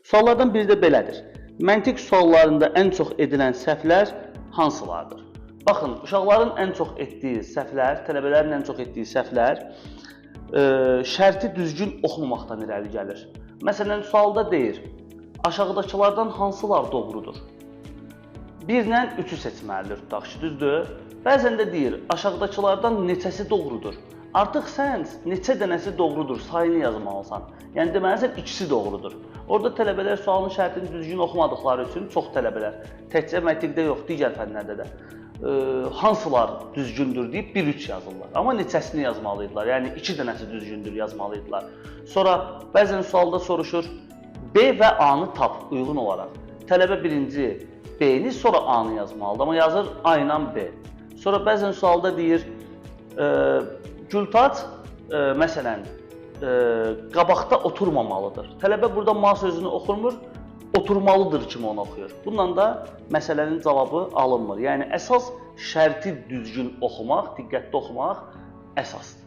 Suallardan biri də belədir. Məntiq suallarında ən çox edilən səhvlər hansılardır? Baxın, uşaqların ən çox etdiyi səhvlər, tələbələrin ən çox etdiyi səhvlər şərti düzgün oxumamaqdan irəli gəlir. Məsələn, sualda deyir, aşağıdakılardan hansılar doğrudur? 1 ilə 3-ü seçməlidir, tutaq ki, düzdür? Bəzən də deyir, aşağıdakılardan neçəsi doğrudur? Artıq sən neçə dənəsi doğrudur, sayını yazmalısan. Yəni, deməlisən, ikisi doğrudur. Orada tələbələr sualın şərtini düzgün oxumadıqları üçün çox tələbələr, təkcə məntiqdə yox, digər fənlərdə də hansılar düzgündür deyib 1-3 yazırlar. Amma neçəsini yazmalıydılar, yəni 2 dənəsi düzgündür yazmalıydılar. Sonra bəzən sualda soruşur, B və A-nı tap uyğun olaraq. Tələbə birinci B-ni, sonra A-nı yazmalıdır, amma yazır A ilə B. Sonra bəzən sualda deyir, Gültac, məsələn, qabaqda oturmamalıdır. Tələbə burada ma sözünü oxumur, oturmalıdır kimi onu oxuyur. Bununla da məsələnin cavabı alınmır. Yəni, əsas şərti düzgün oxumaq, diqqətli oxumaq əsasdır.